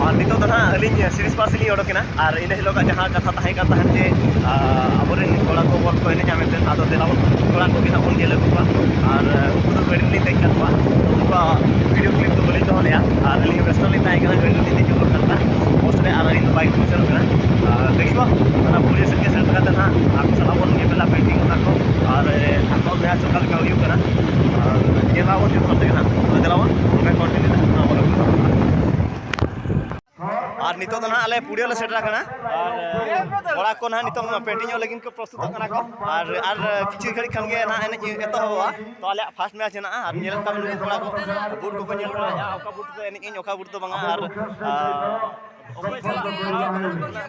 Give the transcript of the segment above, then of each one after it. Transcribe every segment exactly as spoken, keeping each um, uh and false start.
ᱟᱨ ᱱᱤᱛᱚᱜ ᱫᱚ ᱱᱟᱦᱟᱜ ᱟᱹᱞᱤᱧ ᱥᱤᱨᱤᱥ ᱯᱟᱥ ᱞᱤᱧ ᱚᱰᱚᱠᱮᱱᱟ, ᱟᱨ ᱤᱱᱟᱹ ᱦᱤᱞᱳᱜᱟᱜ ᱡᱟᱦᱟᱸ ᱠᱟᱛᱷᱟ ᱛᱟᱦᱮᱸ ᱠᱟᱱ ᱛᱟᱦᱮᱸᱫ ᱡᱮ, ᱟᱨ ᱟᱵᱚᱨᱮᱱ ᱠᱚᱲᱟ ᱠᱚ ᱵᱚᱞ ᱠᱚ ᱮᱱᱮᱡᱼᱟ ᱢᱮᱱᱛᱮ, ᱟᱫᱚ ᱫᱮᱞᱟ ᱵᱚᱱ ᱠᱚᱲᱟ ᱠᱚᱜᱮ ᱱᱟᱦᱟᱜ ᱵᱚᱱ ᱧᱮᱞ ᱟᱹᱜᱩ ᱠᱚᱣᱟ᱾ ᱟᱨ ᱩᱱᱠᱩ ᱫᱚ ᱜᱟᱹᱰᱤ ᱨᱮᱞᱤᱧ ᱫᱮᱡ ᱠᱟᱜ ᱠᱚᱣᱟ, ᱩᱱᱠᱩᱣᱟᱜ ᱵᱷᱤᱰᱤᱭᱳ ᱠᱞᱤᱯ ᱫᱚ ᱵᱟᱹᱞᱤᱧ ᱫᱚᱦᱚ ᱞᱮᱜᱼᱟ᱾ ᱟᱨ ᱟᱹᱞᱤᱧ ᱦᱚᱸ ᱵᱮᱥᱛᱚ ᱞᱤᱧ ᱛᱟᱦᱮᱸ ᱠᱟᱱᱟ, ᱜᱟᱹᱰᱤ ᱨᱮᱞᱤᱧ ᱫᱮᱡᱚᱜ ᱠᱟᱱ ᱛᱟᱦᱮᱸᱫ ᱯᱳᱥᱴ ᱨᱮ, ᱟᱨ ᱟᱹᱞᱤᱧ ᱫᱚ ᱵᱟᱭᱤᱠ ᱛᱮᱞᱤᱧ ᱥᱮᱱᱚᱜ ᱠᱟᱱᱟ᱾ ᱟᱨ ᱫᱮᱠᱷᱤᱵᱟ, ᱚᱱᱟ ᱯᱩᱲᱤᱭᱟᱹ ᱥᱮᱫ ᱜᱮ ᱥᱮᱱ ᱠᱟᱛᱮ ᱱᱟᱦᱟᱜ ᱟᱠᱚ ᱥᱟᱞᱟᱜ ᱵᱚᱱ ᱧᱮᱯᱮᱞᱟ, ᱯᱮᱱᱴᱤᱝ ᱚᱱᱟ ᱠᱚ, ᱟᱨ ᱟᱠᱚᱣᱟᱜ ᱢᱮᱪ ᱚᱠᱟ ᱞᱮᱠᱟ ᱦᱩᱭᱩᱜ ᱠᱟᱱᱟ, ᱟᱨ ᱧᱮᱞ ᱟᱵᱚᱱ ᱡᱚᱛᱚ ᱛᱮᱜᱮ ᱱᱟᱦᱟᱜ᱾ ᱛᱚ ᱫᱮᱞᱟ ᱵᱚᱱ, ᱛᱚᱵᱮ ᱠᱚᱱᱴᱤᱱᱤᱭᱩ ᱛᱟᱦᱮᱱ ᱠᱟᱱᱟ ᱵᱚᱱ᱾ ᱟᱨ ᱱᱤᱛᱚᱜ ᱫᱚ ᱱᱟᱦᱟᱜ ᱟᱞᱮ ᱯᱩᱲᱤᱭᱟᱹ ᱞᱮ ᱥᱮᱴᱮᱨ ᱟᱠᱟᱱᱟ᱾ ᱟᱨ ᱠᱚᱲᱟ ᱠᱚ ᱱᱟᱦᱟᱜ ᱱᱤᱛᱚᱜ ᱯᱮᱱᱴᱤᱝᱚᱜ ᱞᱟᱹᱜᱤᱫ ᱠᱚ ᱯᱨᱚᱥᱛᱩᱛᱚᱜ ᱠᱟᱱᱟ ᱠᱚ᱾ ᱟᱨ, ᱟᱨ ᱠᱤᱪᱷᱩ ᱜᱷᱟᱹᱲᱤᱡ ᱠᱷᱟᱱ ᱜᱮ ᱱᱟᱦᱟᱜ ᱮᱱᱮᱡ ᱮᱛᱚᱦᱚᱵᱚᱜᱼᱟ᱾ ᱛᱚ ᱟᱞᱮᱭᱟᱜ ᱯᱷᱟᱥᱴ ᱢᱮᱪ ᱦᱮᱱᱟᱜᱼᱟ᱾ ᱟᱨ ᱧᱮᱞᱮᱫ ᱠᱚᱣᱟ ᱱᱩᱠᱩ ᱠᱚᱲᱟ ᱠᱚ ᱵᱩᱴ ᱠᱚᱠᱚ ᱧᱮᱞ ᱵᱟᱲᱟᱭᱮᱫᱼᱟ, ᱚᱠᱟ ᱵᱩᱴ ᱛᱮ ᱮᱱᱮᱡ ᱟᱹᱧ, ᱚᱠᱟ ᱵᱩᱴ ᱫᱚ ᱵᱟᱝᱟ᱾ ᱟᱨ, ᱟᱨ ᱚᱠᱚᱭ ᱥᱟᱞᱟᱜ ᱠᱚ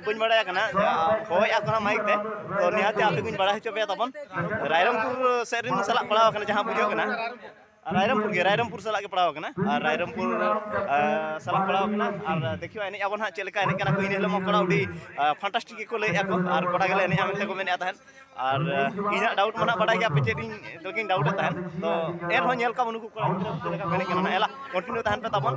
ᱵᱟᱹᱧ ᱵᱟᱲᱟᱭ ᱠᱟᱱᱟ, ᱦᱚᱦᱚᱭᱮᱫᱼᱟ ᱠᱚ ᱱᱟᱦᱟᱜ ᱢᱟᱭᱤᱠ ᱛᱮ᱾ ᱛᱚ ᱱᱤᱦᱟᱹᱛ ᱟᱯᱮ ᱠᱚᱧ ᱵᱟᱲᱟᱭ ᱦᱚᱪᱚ ᱯᱮᱭᱟ ᱛᱟᱵᱚᱱ, ᱨᱟᱭᱨᱚᱝᱯᱩᱨ ᱥᱮᱫ ᱨᱮᱱ ᱥᱟᱞᱟᱜ ᱯᱟᱲᱟᱣ ᱟᱠᱟᱱᱟ, ᱡᱟᱦᱟᱸ ᱵᱩᱡᱷᱟᱹᱜ ᱠᱟᱱᱟ᱾ ᱨᱟᱭᱨᱚᱝᱯᱩᱨ ᱜᱮ, ᱨᱟᱭᱨᱚᱝᱯᱩᱨ ᱥᱟᱞᱟᱜ ᱜᱮ ᱯᱟᱲᱟᱣ ᱟᱠᱟᱱᱟ᱾ ᱟᱨ ᱨᱟᱭᱨᱚᱝᱯᱩᱨ, ᱟᱨ, ᱥᱟᱞᱟᱜ ᱯᱟᱲᱟᱣ ᱟᱠᱟᱱᱟ᱾ ᱟᱨ ᱫᱮᱠᱷᱤᱵᱟ, ᱮᱱᱮᱡ ᱟᱵᱚᱱ ᱦᱟᱸᱜ ᱪᱮᱫ ᱞᱮᱠᱟ ᱮᱱᱮᱡ ᱠᱟᱱᱟ ᱠᱚ᱾ ᱤᱱᱟᱹ ᱦᱤᱞᱳᱜ ᱢᱟ ᱠᱚᱲᱟ ᱟᱹᱰᱤ, ᱟᱨ, ᱯᱷᱟᱱᱴᱟᱥᱴᱤᱠ ᱜᱮᱠᱚ ᱞᱟᱹᱭᱮᱫᱼᱟ ᱠᱚ, ᱟᱨ ᱠᱚᱲᱟ ᱜᱮᱞᱮ ᱮᱱᱮᱡᱼᱟ ᱢᱮᱱᱛᱮ ᱠᱚ ᱢᱮᱱᱮᱫᱼᱟ ᱛᱟᱦᱮᱸᱫ᱾ ᱟᱨ, ᱟᱨ, ᱤᱧᱟᱹᱜ ᱰᱟᱣᱩᱴ ᱢᱟ ᱱᱟᱦᱟᱜ ᱵᱟᱰᱟᱭ ᱜᱮᱭᱟ ᱯᱮ ᱪᱮᱫ ᱤᱧ ᱞᱟᱹᱜᱤᱫ ᱤᱧ ᱰᱟᱣᱩᱴᱮᱫ ᱛᱟᱦᱮᱸᱫ᱾ ᱛᱚ ᱮᱱᱨᱮᱦᱚᱸ ᱧᱮᱞ ᱠᱟᱵᱚᱱ ᱱᱩᱠᱩ ᱠᱚᱲᱟ ᱜᱤᱫᱽᱨᱟᱹ ᱪᱮᱫ ᱞᱮᱠᱟ ᱠᱚ ᱮᱱᱮᱡ ᱠᱟᱱᱟ᱾ ᱮᱞᱟ, ᱠᱚᱱᱴᱤᱱᱤᱭᱩ ᱛᱟᱦᱮᱱ ᱯᱮ ᱛᱟᱵᱚᱱ᱾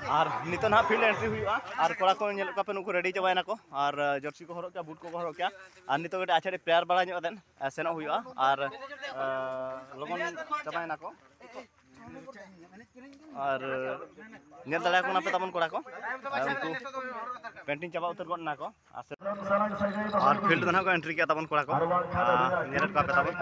ᱟᱨ ᱱᱤᱛᱚᱜ ᱱᱟᱦᱟᱜ ᱯᱷᱤᱞᱰ ᱮᱱᱴᱨᱤ ᱦᱩᱭᱩᱜᱼᱟ᱾ ᱟᱨ ᱠᱚᱲᱟ ᱠᱚ ᱧᱮᱞᱮᱫ ᱠᱚᱣᱟ ᱯᱮ, ᱱᱩᱠᱩ ᱨᱮᱰᱤ ᱪᱟᱵᱟᱭᱮᱱᱟ ᱠᱚ᱾ ᱟᱨ, ᱟᱨ, ᱡᱟᱹᱨᱥᱤ ᱠᱚ ᱦᱚᱨᱚᱜ ᱠᱮᱜᱼᱟ, ᱵᱩᱴ ᱠᱚᱠᱚ ᱦᱚᱨᱚᱜ ᱠᱮᱜᱼᱟ᱾ ᱟᱨ ᱱᱤᱛᱚᱜ ᱠᱟᱹᱴᱤᱡ ᱟᱪᱷᱟᱲᱤ ᱯᱨᱮᱭᱟᱨ ᱵᱟᱲᱟ ᱧᱚᱜ ᱠᱟᱛᱮᱫ ᱥᱮᱱᱚᱜ ᱦᱩᱭᱩᱜᱼᱟ᱾ ᱟᱨ, ᱟᱨ, ᱞᱚᱜᱚᱱ ᱪᱟᱵᱟᱭᱮᱱᱟ ᱠᱚ᱾ ᱟᱨ ᱧᱮᱞ ᱫᱟᱲᱮᱭᱟᱠᱚ ᱠᱟᱱᱟ ᱯᱮ ᱛᱟᱵᱚᱱ ᱠᱚᱲᱟ ᱠᱚ, ᱟᱨ ᱩᱱᱠᱩ ᱯᱮᱱᱴᱤᱝ ᱪᱟᱵᱟ ᱩᱛᱟᱹᱨ ᱜᱚᱫ ᱮᱱᱟ ᱠᱚ᱾ ᱟᱨ ᱥᱮ-, ᱟᱨ ᱯᱷᱤᱞᱰ ᱫᱚ ᱱᱟᱦᱟᱜ ᱠᱚ ᱮᱱᱴᱨᱤ ᱠᱮᱜᱼᱟ ᱛᱟᱵᱚᱱ ᱠᱚᱲᱟ ᱠᱚ᱾ ᱟᱨ ᱧᱮᱞᱮᱫ ᱠᱚᱣᱟ ᱯᱮ ᱛᱟᱵᱚᱱ᱾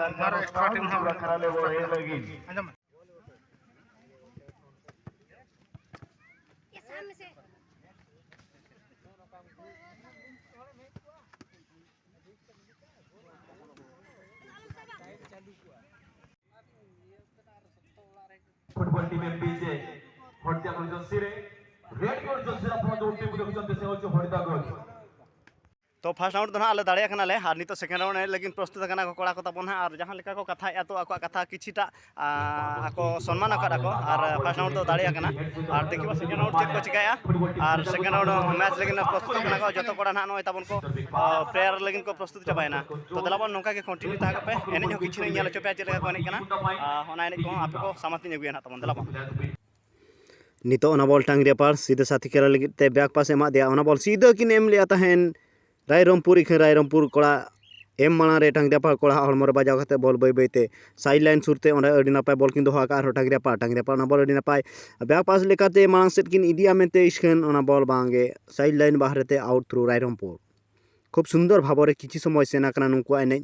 ᱯᱷᱩᱴᱵᱚᱞ ᱴᱤᱢ ᱮᱢ ᱯᱤ ᱡᱮ ᱦᱚᱲᱫᱟ ᱜᱚᱲ ᱡᱚᱨᱥᱤ ᱨᱮ, ᱨᱮᱰ ᱜᱚᱲ ᱡᱚᱨᱥᱤ ᱨᱮ ᱟᱯᱱᱟᱨ ᱫᱚ ᱴᱤᱢ ᱫᱚ ᱦᱚᱪᱚᱱ ᱛᱮ ᱥᱮ ᱦᱚᱪᱚ ᱦᱚᱲᱫᱟ ᱜᱚᱲ᱾ ᱛᱚ ᱯᱷᱟᱥᱴ ᱨᱟᱣᱩᱱᱰ ᱫᱚ ᱱᱟᱦᱟᱜ ᱟᱞᱮ ᱫᱟᱲᱮᱭᱟᱜ ᱠᱟᱱᱟᱞᱮ, ᱟᱨ ᱱᱤᱛᱚᱜ ᱥᱮᱠᱮᱱᱰ ᱨᱟᱣᱩᱱᱰ ᱮᱱᱮᱡ ᱞᱟᱹᱜᱤᱫ ᱯᱨᱚᱥᱛᱩᱛ ᱟᱠᱟᱱᱟ ᱠᱚ ᱠᱚᱲᱟ ᱠᱚ ᱛᱟᱵᱚᱱ ᱱᱟᱦᱟᱜ᱾ ᱟᱨ ᱡᱟᱦᱟᱸ ᱞᱮᱠᱟ ᱠᱚ ᱠᱟᱛᱷᱟᱭᱮᱫᱼᱟ, ᱛᱚ ᱟᱠᱚᱣᱟᱜ ᱠᱟᱛᱷᱟ ᱠᱤᱪᱷᱤᱴᱟᱜ, ᱟᱸ, ᱟᱠᱚ ᱥᱚᱱᱢᱟᱱ ᱟᱠᱟᱫ ᱟᱠᱚ, ᱟᱨ ᱯᱷᱟᱥᱴ ᱨᱟᱣᱩᱱᱰ ᱫᱚ ᱫᱟᱲᱮᱭᱟᱜ ᱠᱟᱱᱟ᱾ ᱟᱨ ᱫᱮᱠᱷᱤᱵᱟ ᱥᱮᱠᱮᱱᱰ ᱨᱟᱣᱩᱱᱰ ᱪᱮᱫ ᱠᱚ ᱪᱤᱠᱟᱹᱭᱟ, ᱟᱨ ᱥᱮᱠᱮᱱᱰ ᱨᱟᱣᱩᱱᱰ ᱢᱮᱪ ᱞᱟᱹᱜᱤᱫ ᱯᱨᱚᱥᱛᱩᱛ ᱠᱟᱱᱟ ᱠᱚ ᱡᱚᱛᱚ ᱠᱚᱲᱟ ᱱᱟᱦᱟᱜ ᱱᱚᱜᱼᱚᱭ ᱛᱟᱵᱚᱱ ᱠᱚ, ᱟᱸ, ᱯᱞᱮᱭᱟᱨ ᱞᱟᱹᱜᱤᱫ ᱠᱚ ᱯᱨᱚᱥᱛᱩᱛ ᱪᱟᱵᱟᱭᱮᱱᱟ᱾ ᱛᱚ ᱫᱮᱞᱟ ᱵᱚᱱ ᱱᱚᱝᱠᱟ ᱜᱮ ᱠᱚᱱᱴᱤᱱᱤᱭᱩ ᱛᱟᱦᱮᱸ ᱠᱚᱜ ᱯᱮ, ᱮᱱᱮᱡ ᱦᱚᱸ ᱠᱤᱪᱷᱩ ᱞᱤᱧ ᱧᱮᱞ ᱦᱚᱪᱚ ᱯᱮᱭᱟ ᱪᱮᱫ ᱞᱮᱠᱟ ᱠᱚ ᱮᱱᱮᱡ ᱠᱟᱱᱟ᱾ ᱟᱨ ᱚᱱᱟ ᱮᱱᱮᱡ ᱠᱚᱦᱚᱸ ᱟᱯᱮ ᱠᱚ ᱥᱟᱢᱟᱝ ᱛᱤᱧ ᱟᱹᱜᱩᱭᱟ ᱱᱟᱦᱟᱜ ᱛᱟᱵᱚᱱ, ᱫᱮᱞᱟ ᱵᱚᱱ᱾ ᱱᱤᱛᱚᱜ ᱚᱱᱟ ᱵᱚᱞ ᱴᱟᱝᱜᱽᱨᱤᱭᱟᱯᱟᱲ ᱥᱤᱫᱷᱟᱹ ᱥᱟᱛᱷᱤ ᱠᱷᱮᱞᱟ ᱞᱟᱹᱜᱤᱫ ᱛᱮ ᱵᱮᱠ ᱯᱟᱥ ᱮᱢᱟᱫ ᱫᱮᱭᱟ᱾ ᱚᱱᱟ ᱵᱚᱞ ᱥᱤᱫᱷᱟᱹ ᱠᱤᱱ ᱮᱢ ᱞᱮᱫᱼᱟ ᱛᱟᱦᱮᱱ ᱨᱟᱭᱨᱚᱝᱯᱩᱨ, ᱤᱠᱷᱟᱹᱱ ᱨᱟᱭᱨᱚᱝᱯᱩᱨ ᱠᱚᱲᱟ ᱮᱢ ᱢᱟᱲᱟᱝ ᱨᱮ ᱴᱟᱝᱜᱽᱨᱤᱭᱟᱯᱟᱲ ᱠᱚᱲᱟ ᱦᱚᱲᱢᱚ ᱨᱮ ᱵᱟᱡᱟᱣ ᱠᱟᱛᱮ ᱵᱚᱞ ᱵᱟᱹᱭ ᱵᱟᱹᱭ ᱛᱮ ᱥᱟᱭᱤᱰ ᱞᱟᱭᱤᱱ ᱥᱩᱨ ᱛᱮ ᱚᱸᱰᱮ ᱟᱹᱰᱤ ᱱᱟᱯᱟᱭ ᱵᱚᱞ ᱠᱤᱱ ᱫᱚᱦᱚ ᱟᱠᱟᱫᱼᱟ᱾ ᱟᱨᱦᱚᱸ ᱴᱟᱝᱜᱽᱨᱤᱭᱟᱯᱟᱲ, ᱴᱟᱝᱜᱽᱨᱤᱭᱟᱯᱟᱲ ᱚᱱᱟ ᱵᱚᱞ ᱟᱹᱰᱤ ᱱᱟᱯᱟᱭ ᱵᱮᱠ ᱯᱟᱥ ᱞᱮᱠᱟᱛᱮ ᱢᱟᱲᱟᱝ ᱥᱮᱫ ᱠᱤᱱ ᱤᱫᱤᱭᱟ ᱢᱮᱱᱛᱮ ᱤᱠᱷᱟᱹᱱ ᱚᱱᱟ ᱵᱚᱞ ᱵᱟᱝ ᱜᱮ ᱥᱟᱭᱤᱰ ᱞᱟᱭᱤᱱ ᱵᱟᱦᱨᱮ ᱛᱮ ᱟᱣᱩᱴ ᱛᱷᱨᱩ ᱨᱟᱭᱨᱚᱝᱯᱩᱨ᱾ ᱠᱷᱩᱵ ᱥᱩᱱᱫᱚᱨ ᱵᱷᱟᱵᱚᱨᱮ ᱠᱤᱪᱷᱩ ᱥᱚᱢᱚᱭ ᱥᱮᱱ ᱟᱠᱟᱱᱟ ᱱᱩᱠᱩᱣᱟᱜ ᱮᱱᱮᱡ,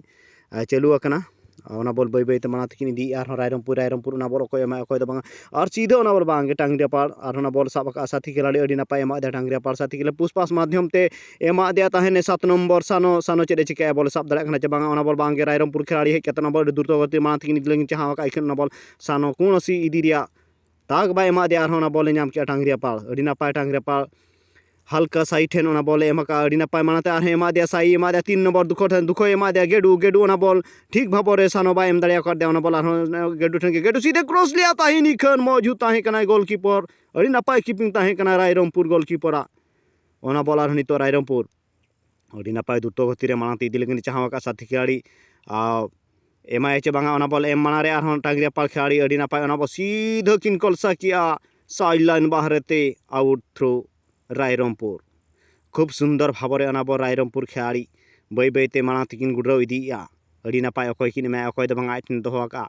ᱟᱨ ᱪᱟᱹᱞᱩ ᱟᱠᱟᱱᱟ᱾ ᱚᱱᱟ ᱵᱚᱞ ᱵᱟᱹᱭ ᱵᱟᱹᱭᱛᱮ ᱢᱟᱲᱟᱝ ᱛᱮᱠᱤᱱ ᱤᱫᱤᱭᱮᱫᱼᱟ, ᱟᱨᱦᱚᱸ ᱨᱟᱭᱨᱚᱝᱯᱩᱨ, ᱨᱟᱭᱨᱚᱝᱯᱩᱨ ᱚᱱᱟ ᱵᱚᱞ ᱚᱠᱚᱭ ᱮᱢᱟᱭ ᱚᱠᱚᱭ ᱫᱚ ᱵᱟᱝᱟ᱾ ᱟᱨ ᱥᱤᱫᱷᱟᱹ ᱚᱱᱟ ᱵᱚᱞ ᱵᱟᱝᱜᱮ ᱴᱟᱝᱜᱽᱨᱤᱭᱟᱯᱟᱲ, ᱟᱨᱦᱚᱸ ᱚᱱᱟ ᱵᱚᱞ ᱥᱟᱵ ᱟᱠᱟᱫᱼᱟ ᱥᱟᱛᱷᱤ ᱠᱷᱤᱞᱟᱲᱤ, ᱟᱹᱰᱤ ᱱᱟᱯᱟᱭ ᱮᱢᱟᱫ ᱫᱮᱭᱟ ᱴᱟᱝᱜᱽᱨᱤᱭᱟᱯᱟᱲ ᱥᱟᱛᱷᱤ ᱠᱷᱤᱞᱟᱲᱤ, ᱯᱩᱥᱯᱟᱥ ᱢᱟᱫᱽᱫᱷᱚᱢ ᱛᱮ ᱮᱢᱟᱫ ᱫᱮᱭᱟ ᱛᱟᱦᱮᱱᱮ ᱥᱟᱛ ᱱᱚᱢᱵᱚᱨ ᱥᱟᱱᱚ, ᱥᱟᱱᱚ ᱪᱮᱫ ᱮ ᱪᱤᱠᱟᱹᱭᱟ, ᱵᱚᱞᱮ ᱥᱟᱵ ᱫᱟᱲᱮᱭᱟᱜ ᱠᱟᱱᱟ ᱪᱮ ᱵᱟᱝᱟ᱾ ᱚᱱᱟ ᱵᱚᱞ ᱵᱟᱝᱜᱮ ᱨᱟᱭᱨᱚᱝᱯᱩᱨ ᱠᱷᱤᱞᱟᱲᱤ ᱦᱮᱡ ᱠᱟᱛᱮ ᱚᱱᱟ ᱵᱚᱞ ᱟᱹᱰᱤ ᱫᱩᱨᱛᱚ ᱜᱚᱛᱤ ᱢᱟᱲᱟᱝ ᱛᱮᱠᱤᱱ ᱤᱫᱤ ᱞᱟᱹᱜᱤᱫ ᱪᱟᱦᱟᱣ ᱟᱠᱟᱫᱼᱟ, ᱤᱠᱷᱟᱹᱱ ᱚᱱᱟ ᱵᱚᱞ ᱥᱟᱱᱚ ᱠᱩᱬᱥᱤ ᱤᱫᱤ ᱨᱮᱭᱟᱜ ᱛᱟᱠ ᱵᱟᱭ ᱮᱢᱟᱫᱮᱭᱟ᱾ ᱟᱨᱦᱚᱸ ᱚᱱᱟ ᱵᱚᱞᱮ ᱧᱟᱢ ᱠᱮᱫᱼᱟ ᱴᱟᱝᱜᱽᱨᱤᱭᱟᱯᱟᱲ, ᱟᱹᱰᱤ ᱱᱟᱯᱟᱭ ᱴᱟᱝᱜᱽᱨᱤᱭᱟᱯᱟᱲ ᱦᱟᱞᱠᱟ ᱥᱟᱭᱤ ᱴᱷᱮᱱ ᱚᱱᱟ ᱵᱚᱞᱮ ᱮᱢ ᱟᱠᱟᱫᱼᱟ, ᱟᱹᱰᱤ ᱱᱟᱯᱟᱭ ᱢᱟᱲᱟᱝ ᱛᱮ ᱟᱨᱦᱚᱸ ᱮᱢᱟᱫᱮᱭᱟ ᱥᱟᱭᱤ, ᱮᱢᱟᱫᱮᱭᱟ ᱛᱤᱱ ᱱᱚᱢᱵᱚᱨ ᱫᱩᱠᱷᱚ ᱴᱷᱮᱱ, ᱫᱩᱠᱷᱚᱭ ᱮᱢᱟᱫᱮᱭᱟ ᱜᱮᱰᱩ, ᱜᱮᱰᱩ ᱚᱱᱟ ᱵᱚᱞ ᱴᱷᱤᱠ ᱵᱷᱟᱵᱚᱨᱮ ᱥᱟᱱᱚ ᱵᱟᱭ ᱮᱢ ᱫᱟᱲᱮ ᱟᱠᱟᱫᱮᱭᱟ᱾ ᱚᱱᱟ ᱵᱚᱞ ᱟᱨᱦᱚᱸ ᱜᱮᱰᱩ ᱴᱷᱮᱱ ᱜᱮ, ᱜᱮᱰᱩ ᱥᱤᱫᱷᱟᱹ ᱠᱨᱚᱥ ᱞᱮᱫᱼᱟ ᱛᱟᱦᱮᱱ ᱤᱠᱷᱟᱹᱱ ᱢᱚᱡᱩᱫ ᱛᱟᱦᱮᱸ ᱠᱟᱱᱟᱭ ᱜᱳᱞᱠᱤᱯᱚᱨ, ᱟᱹᱰᱤ ᱱᱟᱯᱟᱭ ᱠᱤᱯᱤᱝ ᱛᱟᱦᱮᱸ ᱠᱟᱱᱟ ᱨᱟᱭᱨᱚᱝᱯᱩᱨ ᱜᱳᱞᱠᱤᱯᱚᱨᱟᱜ᱾ ᱚᱱᱟ ᱵᱚᱞ ᱟᱨᱦᱚᱸ ᱱᱤᱛᱚᱜ ᱨᱟᱭᱨᱚᱝᱯᱩᱨ ᱟᱹᱰᱤ ᱱᱟᱯᱟᱭ ᱫᱩᱨᱛᱚ ᱜᱚᱛᱤ ᱨᱮ ᱢᱟᱲᱟᱝ ᱛᱮ ᱤᱫᱤ ᱞᱟᱹᱜᱤᱫ ᱮ ᱪᱟᱦᱟᱣ ᱟᱠᱟᱫ ᱥᱟᱛᱷᱤ ᱠᱷᱤᱞᱟᱲᱤ, ᱟᱨ ᱮᱢᱟᱭᱟ ᱪᱮ ᱵᱟᱝᱟ, ᱚᱱᱟ ᱵᱚᱞ ᱮᱢ ᱢᱟᱲᱟᱝ ᱨᱮ ᱟᱨᱦᱚᱸ ᱴᱟᱝᱜᱽᱨᱤᱭᱟᱯᱟᱲ ᱠᱷᱤᱞᱟᱲᱤ ᱟᱹᱰᱤ ᱱᱟᱯᱟᱭ ᱚᱱᱟ ᱵᱚᱞ ᱥᱤᱫᱷᱟᱹ ᱠᱤᱱ ᱠᱚᱞᱥᱟ ᱠᱮᱜᱼᱟ ᱥᱟᱭᱤᱰ ᱞᱟᱭᱤᱱ ᱵᱟᱦᱨᱮ ᱛᱮ ᱟᱣᱩᱴ ᱛᱷᱨᱩ ᱨᱟᱭᱨᱚᱝᱯᱩᱨ᱾ ᱠᱷᱩᱵ ᱥᱩᱱᱫᱚᱨ ᱵᱷᱟᱵᱚᱨᱮ ᱚᱱᱟ ᱵᱚᱞ ᱨᱟᱭᱨᱚᱝᱯᱩᱨ ᱠᱷᱤᱞᱟᱲᱤ ᱵᱟᱹᱭ ᱵᱟᱹᱭ ᱛᱮ ᱢᱟᱲᱟᱝ ᱛᱮᱠᱤᱱ ᱜᱩᱰᱨᱟᱹᱣ ᱤᱫᱤᱭᱮᱜᱼᱟ᱾ ᱟᱹᱰᱤ ᱱᱟᱯᱟᱭ ᱚᱠᱚᱭ ᱠᱤᱱ ᱮᱢᱟᱭᱟ, ᱚᱠᱚᱭ ᱫᱚ ᱵᱟᱝᱟ, ᱟᱡ ᱴᱷᱮᱱ ᱫᱚᱦᱚ ᱟᱠᱟᱫᱼᱟ᱾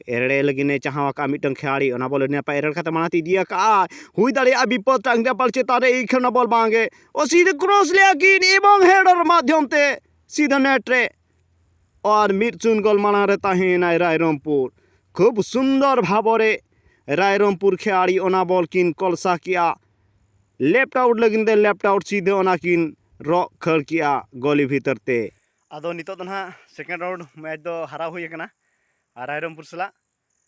ᱮᱨᱮᱲᱮ ᱞᱟᱹᱜᱤᱫ ᱮ ᱪᱟᱦᱟᱣ ᱟᱠᱟᱫᱼᱟ ᱢᱤᱫᱴᱟᱝ ᱠᱷᱤᱞᱟᱲᱤ, ᱚᱱᱟ ᱵᱚᱞ ᱟᱹᱰᱤ ᱱᱟᱯᱟᱭ ᱮᱨᱮᱲ ᱠᱟᱛᱮ ᱢᱟᱲᱟᱝ ᱛᱮ ᱤᱫᱤ ᱟᱠᱟᱫᱼᱟ᱾ ᱦᱩᱭ ᱫᱟᱲᱮᱭᱟᱜᱼᱟ ᱵᱤᱯᱚᱫ ᱴᱟᱝᱜᱽᱨᱤᱭᱟᱯᱟᱲ ᱪᱮᱛᱟᱱ ᱨᱮ ᱤᱠᱷᱟᱹᱱ ᱚᱱᱟ ᱵᱚᱞ ᱵᱟᱝᱜᱮ ᱚᱥᱤᱫᱷᱟᱹ ᱠᱨᱚᱥ ᱞᱮᱭᱟ ᱠᱤᱱ ᱮᱵᱚᱝ ᱦᱮᱰᱟᱨ ᱢᱟᱫᱽᱫᱷᱚᱢ ᱛᱮ ᱥᱤᱫᱷᱟᱹ ᱱᱮᱴ ᱨᱮ᱾ ᱟᱨ ᱢᱤᱫ ᱥᱩᱱ ᱜᱳᱞ ᱢᱟᱲᱟᱝ ᱨᱮ ᱛᱟᱦᱮᱸᱭᱮᱱᱟᱭ ᱨᱟᱭᱨᱚᱝᱯᱩᱨ᱾ ᱠᱷᱩᱵ ᱥᱩᱱᱫᱚᱨ ᱵᱷᱟᱵᱚᱨᱮ ᱨᱟᱭᱨᱚᱝᱯᱩᱨ ᱠᱷᱤᱞᱟᱲᱤ ᱚᱱᱟ ᱵᱚᱞ ᱠᱤᱱ ᱠᱚᱞᱥᱟ ᱠᱮᱜᱼᱟ᱾ ᱞᱮᱯᱴ ᱟᱣᱩᱴ ᱞᱟᱹᱜᱤᱫ ᱛᱮ ᱞᱮᱯᱴ ᱟᱣᱩᱴ ᱥᱤᱫᱷᱟᱹ ᱚᱱᱟ ᱠᱤᱱ ᱨᱚᱜ ᱠᱷᱟᱹᱲ ᱠᱮᱜᱼᱟ ᱜᱚᱞᱤ ᱵᱷᱤᱛᱟᱹᱨ ᱛᱮ᱾ ᱟᱫᱚ ᱱᱤᱛᱚᱜ ᱫᱚ ᱱᱟᱦᱟᱜ ᱥᱮᱠᱮᱱᱰ ᱨᱟᱣᱩᱱᱰ ᱢᱮᱪ ᱫᱚ ᱦᱟᱨᱟᱣ ᱦᱩᱭ ᱟᱠᱟᱱᱟ ᱟᱨ ᱨᱟᱭᱨᱚᱝᱯᱩᱨ ᱥᱟᱞᱟᱜ,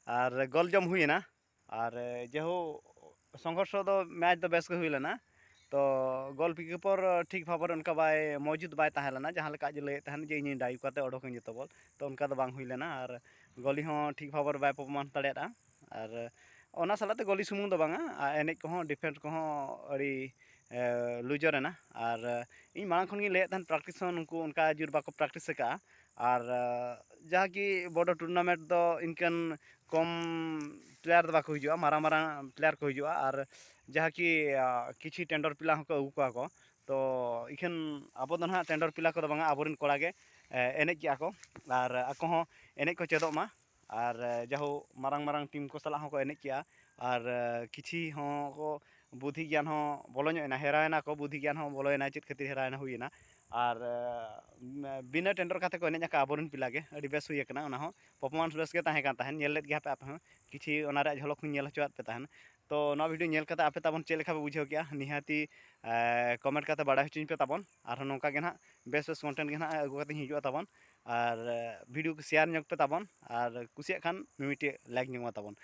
ᱟᱨ ᱜᱳᱞ ᱡᱚᱢ ᱦᱩᱭᱮᱱᱟ᱾ ᱟᱨ ᱡᱮᱦᱳ ᱥᱚᱝᱜᱷᱚᱨᱥᱚ ᱫᱚ ᱢᱮᱪ ᱫᱚ ᱵᱮᱥ ᱜᱮ ᱦᱩᱭ ᱞᱮᱱᱟ, ᱛᱚ ᱜᱳᱞ ᱠᱤᱯᱚᱨ ᱴᱷᱤᱠ ᱵᱷᱟᱵᱚᱨᱮ ᱚᱱᱠᱟ ᱵᱟᱭ ᱢᱚᱡᱩᱫ ᱵᱟᱭ ᱛᱟᱦᱮᱸ ᱞᱮᱱᱟ, ᱡᱟᱦᱟᱸ ᱞᱮᱠᱟ ᱟᱡ ᱮ ᱞᱟᱹᱭᱮᱫ ᱛᱟᱦᱮᱱ ᱡᱮ ᱤᱧᱤᱧ ᱰᱟᱭᱤᱵᱷ ᱠᱟᱛᱮ ᱚᱰᱚᱠᱟᱹᱧ ᱡᱚᱛᱚ ᱵᱚᱞ, ᱛᱚ ᱚᱱᱠᱟ ᱫᱚ ᱵᱟᱝ ᱦᱩᱭ ᱞᱮᱱᱟ᱾ ᱟᱨ ᱜᱚᱞᱤ ᱦᱚᱸ ᱴᱷᱤᱠ ᱵᱷᱟᱵᱚᱨ ᱵᱟᱭ ᱯᱟᱨᱯᱷᱚᱨᱢᱮᱱᱥ ᱫᱟᱲᱮᱭᱟᱫᱼᱟ᱾ ᱟᱨ ᱚᱱᱟ ᱥᱟᱞᱟᱜ ᱛᱮ ᱜᱚᱞᱤ ᱥᱩᱢᱩᱝ ᱫᱚ ᱵᱟᱝᱟ, ᱟᱨ ᱮᱱᱮᱡ ᱠᱚᱦᱚᱸ, ᱰᱤᱯᱷᱮᱱᱥ ᱠᱚᱦᱚᱸ ᱟᱹᱰᱤ ᱞᱩᱡᱟᱨ ᱮᱱᱟ᱾ ᱟᱨ ᱤᱧ ᱢᱟᱲᱟᱝ ᱠᱷᱚᱱ ᱜᱤᱧ ᱞᱟᱹᱭᱮᱫ ᱛᱟᱦᱮᱱ ᱯᱨᱮᱠᱴᱤᱥ ᱦᱚᱸ ᱱᱩᱠᱩ ᱚᱱᱠᱟ ᱡᱳᱨ ᱵᱟᱠᱚ ᱯᱨᱮᱠᱴᱤᱥ ᱟᱠᱟᱫᱼᱟ᱾ ᱟᱨ ᱡᱟᱦᱟᱸ ᱠᱤ ᱵᱚᱰᱚ ᱴᱩᱨᱱᱟᱢᱮᱱᱴ ᱫᱚ ᱤᱱᱠᱟᱹᱱ ᱠᱚᱢ ᱯᱞᱮᱭᱟᱨ ᱫᱚ ᱵᱟᱠᱚ ᱦᱤᱡᱩᱜᱼᱟ, ᱢᱟᱨᱟᱝ ᱢᱟᱨᱟᱝ ᱯᱞᱮᱭᱟᱨ ᱠᱚ ᱦᱤᱡᱩᱜᱼᱟ᱾ ᱟᱨ ᱡᱟᱦᱟᱸ ᱠᱤ ᱠᱤᱪᱷᱤ ᱴᱮᱱᱰᱚᱨ ᱯᱞᱮᱭᱟᱨ ᱦᱚᱸᱠᱚ ᱟᱹᱜᱩ ᱠᱚᱣᱟ ᱠᱚ᱾ ᱛᱚ ᱤᱠᱷᱟᱹᱱ ᱟᱵᱚ ᱫᱚ ᱱᱟᱦᱟᱜ ᱴᱮᱱᱰᱚᱨ ᱯᱞᱮᱭᱟᱨ ᱠᱚᱫᱚ ᱵᱟᱝᱟ, ᱟᱵᱚᱨᱮᱱ ᱠᱚᱲᱟ ᱜᱮ ᱮᱱᱮᱡ ᱠᱮᱜᱼᱟ ᱠᱚ, ᱟᱨ ᱟᱠᱚ ᱦᱚᱸ ᱮᱱᱮᱡ ᱠᱚ ᱪᱮᱫᱚᱜ ᱢᱟ᱾ ᱟᱨ ᱡᱟᱦᱳ, ᱢᱟᱨᱟᱝ ᱢᱟᱨᱟᱝ ᱴᱤᱢ ᱠᱚ ᱥᱟᱞᱟᱜ ᱦᱚᱸᱠᱚ ᱮᱱᱮᱡ ᱠᱮᱜᱼᱟ᱾ ᱟᱨ ᱠᱤᱪᱷᱤ ᱦᱚᱸ ᱠᱚ ᱵᱩᱫᱽᱫᱷᱤ ᱜᱮᱭᱟᱱ ᱦᱚᱸ ᱵᱚᱞᱚ ᱧᱚᱜ ᱮᱱᱟ, ᱦᱮᱨᱟᱣᱮᱱᱟ ᱠᱚ, ᱵᱩᱫᱽᱫᱷᱤ ᱜᱮᱭᱟᱱ ᱦᱚᱸ ᱵᱚᱞᱚᱭᱮᱱᱟ, ᱪᱮᱫ ᱠᱷᱟᱹᱛᱤᱨ ᱦᱮᱨᱟᱣᱮᱱᱟ ᱦᱩᱭᱮᱱᱟ᱾ ᱟᱨ ᱵᱤᱱᱟᱹ ᱴᱮᱱᱰᱚᱨ ᱠᱟᱛᱮ ᱠᱚ ᱮᱱᱮᱡ ᱟᱠᱟᱫ ᱟᱵᱚᱨᱮᱱ ᱯᱞᱮᱭᱟᱨ ᱜᱮ, ᱟᱹᱰᱤ ᱵᱮᱥ ᱦᱩᱭ ᱟᱠᱟᱱᱟ᱾ ᱚᱱᱟ ᱦᱚᱸ ᱯᱟᱨᱯᱷᱚᱨᱢᱮᱱᱥ ᱵᱮᱥ ᱜᱮ ᱛᱟᱦᱮᱸ ᱠᱟᱱ ᱛᱟᱦᱮᱸᱫ, ᱧᱮᱞ ᱞᱮᱫ ᱜᱮᱭᱟ ᱯᱮ ᱟᱯᱮ ᱦᱚᱸ, ᱠᱤᱪᱷᱤ ᱚᱱᱟ ᱨᱮᱭᱟᱜ ᱡᱷᱚᱞᱚᱠ ᱦᱚᱸᱧ ᱧᱮᱞ ᱦᱚᱪᱚᱣᱟᱫ ᱯᱮ ᱛᱟᱦᱮᱸᱫ᱾ ᱛᱚ ᱱᱚᱣᱟ ᱵᱷᱤᱰᱤᱭᱳ ᱧᱮᱞ ᱠᱟᱛᱮ ᱟᱯᱮ ᱛᱟᱵᱚᱱ ᱪᱮᱫ ᱞᱮᱠᱟ ᱯᱮ ᱵᱩᱡᱷᱟᱹᱣ ᱠᱮᱜᱼᱟ? ᱱᱤᱦᱟᱹᱛᱤ ᱠᱚᱢᱮᱱᱴ ᱠᱟᱛᱮ ᱵᱟᱲᱟᱭ ᱦᱚᱪᱚᱧ ᱯᱮ ᱛᱟᱵᱚᱱ᱾ ᱟᱨᱦᱚᱸ ᱱᱚᱝᱠᱟ ᱜᱮ ᱱᱟᱦᱟᱜ ᱵᱮᱥ ᱵᱮᱥ ᱠᱚᱱᱴᱮᱱᱴ ᱜᱮ ᱱᱟᱦᱟᱜ ᱟᱹᱜᱩ ᱠᱟᱛᱮᱧ ᱦᱤᱡᱩᱜᱼᱟ ᱛᱟᱵᱚᱱ᱾ ᱟᱨ ᱵᱷᱤᱰᱤᱭᱳ ᱠᱚ ᱥᱮᱭᱟᱨ ᱧᱚᱜ ᱯᱮ ᱛᱟᱵᱚᱱ, ᱟᱨ ᱠᱩᱥᱤᱭᱟᱜ ᱠᱷᱟᱱ ᱢᱤᱢᱤᱫᱴᱤᱡ ᱞᱟᱭᱤᱠ ᱧᱚᱜ ᱢᱟ ᱛᱟᱵᱚᱱ᱾